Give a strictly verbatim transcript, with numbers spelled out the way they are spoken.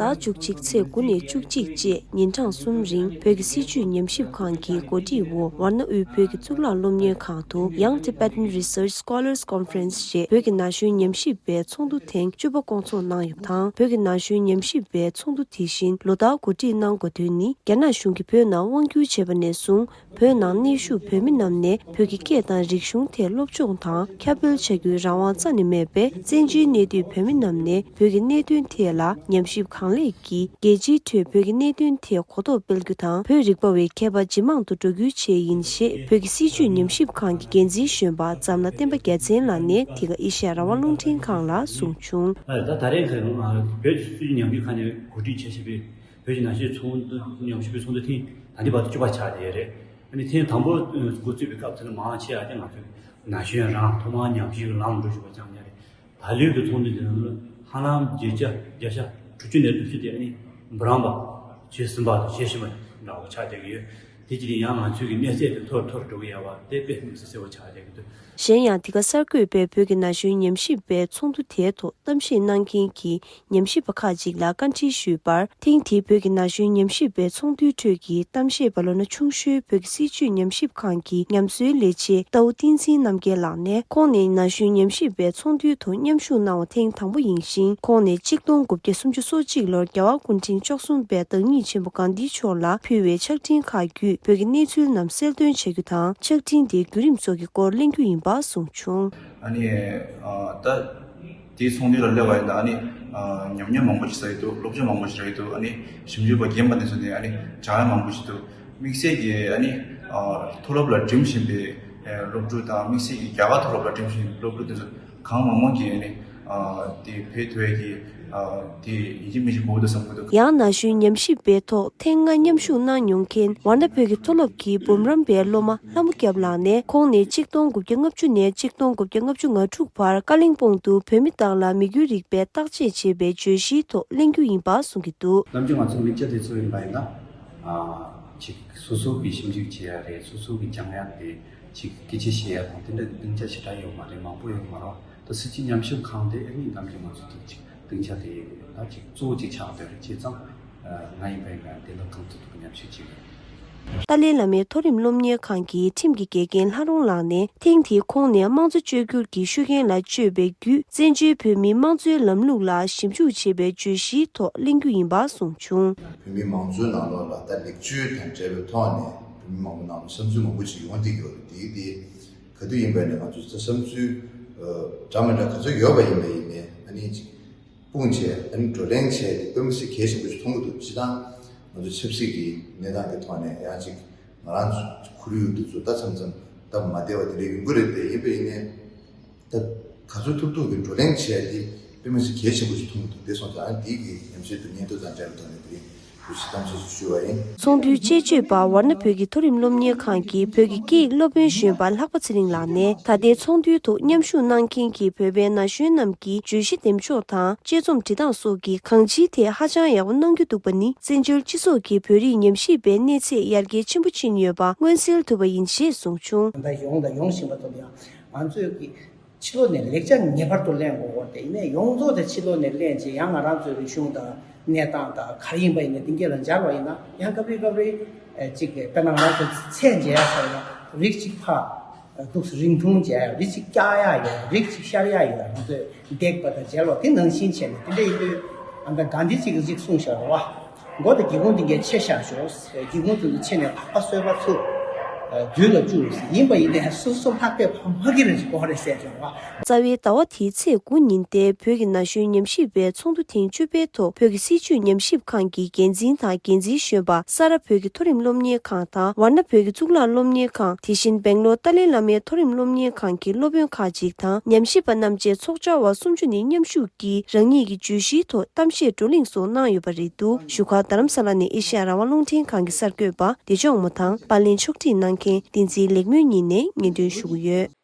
ཟླ་བཅུ་གཅིག་ཚེས་དགུ་ནས་བཅུ་གཅིག་བཅས་ཉིན་གྲངས་གསུམ་རིང་བོད་ཀྱི་སྲིད་བྱུས་ཉམས་ཞིབ་ཁང་གི་གོ་སྒྲིག་འོག་ཝར་ན་དབུས་བོད་ཀྱི་གཙུག་ལག་སློབ་གཉེར་ཁང་དུ་Young Tibetan Research Scholars Conference ཞེས་བོད་ཀྱི་ན་གཞོན་ཉམས་ཞིབ་པའི་ཚོགས་འདུ་ཐེངས་བཅུ་པ་བསྐོང་ཚོགས་གནང་ཡོད་པ་དང་། བོད་ཀྱི་ན་གཞོན་ཉམས་ཞིབ་པའི་ཚོགས་འདུ་དེ་བཞིན་ལོ་ལྟར་གོ་སྒྲིག་གནང་དགོས་དོན་ནི། རྒྱ་ནག་གཞུང་གིས་བོད་ནང་དབང་བསྒྱུར་བྱས་པ་ནས་བཟུང་། བོད་ནང་གནས་བཞུགས་བོད་མི་རྣམས་ནས་བོད་ཀྱི་སྐད་དང་རིག་གཞུང་ཐད་སློབ་སྦྱོང་དང་ཁྱབ་སྤེལ་བྱ་རྒྱུའི་རང་དབང་རྩ་ནས་མེད་པས། བཙན་བྱོལ་གནས་སྡོད་བོད་མི་རྣམས་ནས་བོད་ཀྱི་གནད་དོན་ཐད་ལ་ཉམས་ཞིབ་གང་ལེགས་ཀྱིས་རྒྱལ་སྤྱིའི་ཁྲོད་བོད་ཀྱི་གནད་དོན་ཐད་གོ་རྟོགས་སྤེལ་རྒྱུ་དང་། བོད་རིག་པ་བའི་མཁས་པ་ཇེ་མང་དུ་འགྲོ་རྒྱུའི་ཆེད་ཡིན་ཞེས་བོད་ཀྱི་སྲིད་བྱུས་ཉམས་ཞིབ་ཁང་གི་འགན་འཛིན་གཞོན་པ་ཛམ་ལྷ་བསྟན་པ་རྒྱལ་མཚན་ལགས་ནས་འདི་ག་ཨེ་ཤ་ཡ་རང་དབང་རླུང་འཕྲིན་ཁང་ལ་གསུངས་བྱུང་། ད་ད་རེས་ཁ་བོད་ཀྱི་སྲིད་བྱུས་ཉམས་ཞིབ་ཁང་ནས་གོ་སྒྲིག་བྱས་བྱས་པའི་བོད་ཀྱི་ན་གཞོན་ཚོགས་འདུ་ཉམས་ཞིབ་པའི་ཚོགས་འདུ་ཐེངས་ད་ལྟའི་བར་དུ་བཅུ་པ་ཆགས་བསྡད་རེད། ཨ་ནི་ཐེངས་དང་པོ་འགོ་བཙུགས་པའི་སྐབས་དེ་ལ་མང་ཆེ་བ་དེ་ང་ཚོའི་ན་གཞོན་རང་ཐོག་མར་ཉམས་ཞིབ་ལམ་འགྲོ་བཞིན་པ་རྐྱང་རྐྱང་རེད། ད་ལོའི་གི་ཚོགས་འདུ་འདི་ནང་ལ་ཧ་ལམ་བརྒྱད་བརྒྱ་བརྒྱ་ཆ་དྲུག་ཅུ་ནས་དྲུག་ཅུ་དེ་ཨ་ནི་འབུམ་རམས་པ་བྱེད་ཟིན་པ་དང་བྱེད་བཞིན་པ་འདྲ་བོ་ཆགས་བསྡད་ཀྱི་ཡོད། དེ་ཅི་ཡང་ང་ཚོའི་གི་གནས་ཚད་དེ་མཐོ་རུ་མཐོ་རུ་འགྲོ་གི་ཡོད་པ་དེ་དཔེ་དམིགས་བསལ་གསལ་པོ་ཆགས་བསྡད་ཀྱི་འདུག། གཞན་ཡང་འདི་ག་གསར་འགོད་པས་བོད་ཀྱི་ན་གཞོན་ཉམས་ཞིབ་པའི་ཚོགས་འདུ་དེའི་ཐོག་གཏམ་བཤད་གནང་མཁན་གྱི་ཉམས་ཞིབ་པ་ཁག་ཅིག་ལ་བཀའ་འདྲི་ཞུས་པར། ཐེངས་འདིའི་བོད་ཀྱི་ན་གཞོན་ཉམས་ཞིབ་པའི་ཚོགས་འདུའི་ཁྲོད་ཀྱི་གཏམ་བཤད་པ་ལོ་ན་ཆུང་ཤོས་བོད་ཀྱི་སྲིད་བྱུས་ཉམས་ཞིབ་ཁང་གི་ཉམས་གསོའི་ལས་བྱེད་རྟའུ་བསྟན་འཛིན་རྣམ་རྒྱལ་ལགས་ནས། ཁོང་ནི་ན་གཞོན་ཉམས་ཞིབ་པའི་ཚོགས་འདུའི་ཐོག་མཉམ་ཞུགས་གནང་བ་ཐེངས་དང་པོ་ཡིན་ཞིང་། ཁོང་ནི་གཅིག་སྟོང་དགུ་བརྒྱ་སུམ་ཅུ་སོ་གཅིག་ལོར་རྒྱལ་བ་སྐུ་ཕྲེང་བཅུ་གསུམ་པའི་བདག་ཉིད་ཆེན་པོ་གྷན་དྷི་མཆོག་ལ་ཕུལ་བའི་ཕྱག་འཕྲིན་ཁག་བརྒྱུད་བོད་ཀྱི་གནས་ཚུལ་རྣམས་གསལ་སྟོན་བྱ་རྒྱུ་དང་། ཕྱག་འཕྲིན་དེའི་བརྒྱུད་རིམ་སོགས་ཀྱི་སྐོར་གླེང་རྒྱུ་ཡིན་པ་གསུངས་བྱུང་། ཨ་ནི། ཨ། ད་དེའི་ཚོགས་འདུ་ལ་སླེབས་པ་ཡིན་ན། ཨ་ནི། ཨ། ཉམས་མྱོང་མང་པོ་ཞིག་བསགས་ཡི་འདུག། སློབ་སྦྱོང་མང་པོ་ཞིག་རག་གི་འདུག། ཨ་ནི་ཞིབ་འཇུག་པ་རྒན་པ་དེ་ཚོ་ནས་ཨ་ནི་སྦྱང་ཡ་མང་པོ་ཞིག་འདུག། དམིགས་བསལ་གྱིས་ཨ་ནི། ཨ། མཐོ་སློབ་ལ་འགྲིམ་བཞིན་པའི། ཨ། སློབ་ཕྲུག་དང་། དམིགས་བསལ་གྱིས་རྒྱ་གར་མཐོ་སློབ་ལ་འགྲིམ་བཞིན་པའི་སློབ་ཕྲུག་དེ་ཚོ་གང་མང་མང་གིས་ཨ་ནི། ཨ། དེ་བོད་ཐོག་གི། ཨ། དེ་ཡིན་གཅིག་མིན་གཅིག་གོ་གི་འདུག་བསམ་གྱི་འདུག། ཡང་ན་གཞོན་ཉམས་ཞིབ་པའི་ཐོག་ཐེངས་ལྔ་མཉམ་ཞུགས་གནང་མྱོང་མཁན་ཝཱ་ཎ་བོད་ཀྱི་མཐོ་སློབ་ཀྱི་འབུམ་རམས་པའི་སློབ་མ་ལྷ་མོ་སྐྱབས་ལགས་ནས། ཁོང་ནི་གཅིག་སྟོང་དགུ་བརྒྱ་ལྔ་བཅུ་ནས་གཅིག་སྟོང་དགུ་བརྒྱ་ལྔ་བཅུ་ང་དྲུག་བར་ཀ་ལིང་པོང་དུ་བོད་མི་དག་ལ་མི་རྒྱུད་རིག་པའི་བརྟག་དཔྱད་བྱེད་པའི་བརྗོད་གཞིའི་ཐོག་གླེང་རྒྱུ་ཡིན་པ་གསུང་གི་འདུག། ནམ་རྒྱུན་ང་ཚོ་མི་སྐྱ་དེ་ཚོ་ཡིན་པ་ཡིན་ན། ཨ། ཅིག་སོ་སོ་གི་ཞིབ་འཇུག་བྱེད་ཡ་རེད། སོ་སོ་གི་སྦྱང་ཡ་དེ་ཅིག་སྐད་ཆ་བཤད་ཡ་དང་དེ་འདྲ་གི་སྡིངས་ཆ་ཞེ་དྲག་ཡོད་མ་རེད། མང་པོ་ཡོད་མ་རེད། ད་སྲིད་བྱུས་ཉམས་ཞིབ་ཁང་དེ་ཨ་ནི་ནམ་རྒྱུན་ང་ཚོ་དེ་ཅིག་སྡིངས་ཆ་དེ་ད་ཅིག་གཙོ་བོ་ཅིག་ཆགས་བསྡད་རེད། བྱས་ཙང་ང་ཡིན་པ་ཡིན་ན་དེ་ལ་གང་ཐུབ་ཐུབ་ཉམས་ཞིབ་བྱེད་ཀྱི་ཡོད། ཏཱ་ལའི་བླ་མའི་མཐོ་རིམ་སློབ་གཉེར་ཁང་གི་ཁྲིམས་ཀྱི་དགེ་རྒན་ལྷ་རུང་ལགས་ནས། ཐེངས་འདིའི་ཁོང་ནས་དམངས་གཙོ་བཅོས་བསྒྱུར་གྱི་ཤུགས་རྐྱེན་ལ་དཔྱོད་པའི་བརྒྱུད། བཙན་བྱོལ་བོད་མིའི་དམངས་གཙོའི་ལམ་ལུགས་ལ་ཞིབ་འཇུག་བྱེད་པའི་བརྗོད་གཞིའི་ཐོག་གླེང་རྒྱུ་ཡིན་པ་གསུངས་བྱུང་། བོད་མིའི་མང་གཙོའི་ནང་ལོགས་ལ་ད་ལེགས་བཅོས་དང་འབྲེལ་བའི་ཐོག་ནས་བོད་མི་མང་པོ་ནང་ལ་བསམ་ཚུལ་མང་པོ་ཞིག་ཡོང་བསྡད་ཡོད་རེད། དེའི་དེ་ག་དུས་ཡིན་པ་ཡིན་ནའི་ང་ཚོས་ད་བསམ་ཚུལ་འདྲ་མི་འདྲ་ག་ཚོད་ཡོད་པ་ཡིན་པ་ཡིན་ནའི་ཨ་ནི་ཅིག་སྤུངས་བྱས། ཨ་ནི་བགྲོ་གླེང་བྱས་ཏེ་དཔེ་མི་སྲིད་གལ་ཆེན་པོ་ཞིག་མཐོང་གི་འདུག། སྤྱིར་བཏང་ང་ཚོ་ཆབ་སྲིད་ཀྱི་གནས་སྟངས་ཀྱི་ཐོག་ནས་ཡང་ཅིག་ང་རང་ཚོ་ཁོར་ཡུག་འདི་ཚོ་ད་མཚམས་མཚམས་སྟབས་མ་བདེ་བ་དེ་འདྲ་ཡོང་གི་རེད་དེ། ཡིན་པ་ཡིན་ནའི་ད་ག་ཚོད་ཐུབ་ཐུབ་ཀྱིས་བགྲོ་གླེང་བྱས་ཏེ་དཔེ་མི་སྲིད་གལ་ཆེན་པོ་ཞིག་མཐོང་གི་འདུག། དེ་སོང་ཙང་ཨ་ནི་འདི་གི་ཉམས་ཞིབ་དང་སྙན་ཐོ་དང་འབྲེལ་བའི་ཐོག་ནས་དེ་རིང་བཀྲ་ཤིས་བདེ་ལེགས་ཞུ་བ་ཡིན། ཚོགས་འདུའི་དཔྱད་བརྗོད་པ་ཝཱ་ཎ་བོད་ཀྱི་མཐོ་རིམ་སློབ་གཉེར་ཁང་གི་བོད་ཀྱི་སྐད་ཡིག་སློབ་དཔོན་གཞོན་པ་ལྷག་པ་ཚེ་རིང་ལགས་ནས། ད་ལྟའི་ཚོགས་འདུའི་ཐོག་མཉམ་ཞུགས་གནང་མཁན་གྱི་བོད་པའི་ན་གཞོན་རྣམས་ཀྱི་བརྗོད་གཞི་འདེམས་ཕྱོགས་དང་དཔྱད་རྩོམ་འབྲི་སྟངས་སོགས་ཀྱི་གང་ཅིའི་ཐད་ཧ་ཅང་ཡག་པོ་གནང་རྒྱུ་འདུག་པ་ནི། བཙན་བྱོལ་སྤྱི་ཚོགས་ཀྱི་བོད་རིགས་ཉམས་ཞིབ་པའི་གནས་ཚད་ཡར་རྒྱས་ཆེན་པོ་ཕྱིན་ཡོད་པ་མངོན་གསལ་ཐུབ་པ་ཡིན་ཞེས་གསུངས་བྱུང་། ད་ཡོང་དང་ཡོང་བཞིན་པ་ཚོ་ལ་ཡང་ང་ཚོས་ཀྱི་ཕྱི་ལོགས་ནས་ལེགས་ཆ་ངེས་པར་དུ་ལེན་དགོས་ཀྱི་ཡོད་རེད། དེ་ཡིན་ནའི་ཡོངས་རྫོགས་དེ་ཕྱི་ལོགས་ནས་ལེན་བྱས་ཡང་ང་རང་ཚོའི་རིག་གཞུང་དང་གནས་སྟངས་དང་ག་རེ་ཡིན་པ་ཡིན་ནའི་དེ་འགའ་ལ་སྦྱར་བ་ཡིན་ན་ཡང་སྐབས་རེ་སྐབས་རེ་ཅིག་དཔེར་ན་ང་རང་ཚོ་ཚད་འཇལ་ཡ་ཟེར་ན་རིགས་གཅིག་ཕར་འདུག་སེ་རིང་ཐུང་འཇལ་ཡ། རིགས་གཅིག་བཀྱག་ཡ་ཡོད། རིགས་གཅིག་ཤར་ཡ་ཡོད། ང་ཚོས་འདེགས་པ་དང་འཇལ་བ་དེ་ནང་བཞིན་བྱས་ནས་དེ་འདྲ་ཡིན་དུས་ཨ་ད་གྷན་དྷི་ཅིག་གིས་ཅིག་གསུངས་བཞག་རེད་བ། མགོ་དང་སྒེའུ་ཁུང་དེ་འགའ་ཆེ་བཞག་ཞོག། སྒེའུ་ཁུང་དེ་ཚོ་ཆེ་ནས་ལྷགས་པ་གསོད་པ་ཚུགས། རྫུན་ལ་བཅུག་ཟེར། ཡིན་པ་ཡིན་ནའི་སོ་སོ་ལྷགས་པས་ཕ་མ་གི་རེ་ཞིག་གོ་རེད་ཟེར་བྱུང་བ། རྩ་བའི་ཟླ་བ་འདིའི་ཚེས་དགུ་ཉིན་ཏེ་བོད་ཀྱི་ན་གཞོན་ཉམས་ཞིབ་པའི་ཚོགས་འདུ་ཐེངས་བཅུ་པའི་ཐོག་བོད་ཀྱི་སྲིད་བྱུས་ཉམས་ཞིབ་ཁང་གི་འགན་འཛིན་དང་འགན་འཛིན་གཞོན་པ་ས་རཱ་བོད་ཀྱི་མཐོ་རིམ་སློབ་གཉེར་ཁང་དང་ཝཱ་ཎ་བོད་ཀྱི་གཙུག་ལག་སློབ་གཉེར་ཁང་། དེ་བཞིན་སྦེང་ལོར་ཏཱ་ལའི་བླ་མའི་མཐོ་རིམ་སློབ་གཉེར་ཁང་གི་སློབ་དཔོན་ཁག་ཅིག་དང་ཉམས་ཞིབ་པ་རྣམས་བཅས་ཚོགས་བཅར་བ་སུམ་ཅུ་ནས་མཉམ་ཞུགས་ཀྱིས་རང་ཉིད་ཀྱི་བརྗོད་གཞིའི་ཐོག་གཏམ་བཤད་བགྲོ་གླེང་སོགས་གནང་ཡོད་པ་རེད་འདུག། བཞུགས་སྒར་རྡ་རམ་ས་ལ་ནས་ཨེ་ཤེ་ཡ་རང་དབང་རླུང་འཕྲིན་ཁང་གི་གསར་འགོད་པ་བདེ་མཆོག་མོ་དང་པར་ལེན་ཕྱོགས་སྒྲིག་གནང་མཁན་བསྟན་འཛིན་ལེགས་སྨོན་གཉིས་ནས་སྙན་སྒྲོན་ཞུ་གི་ཡོད།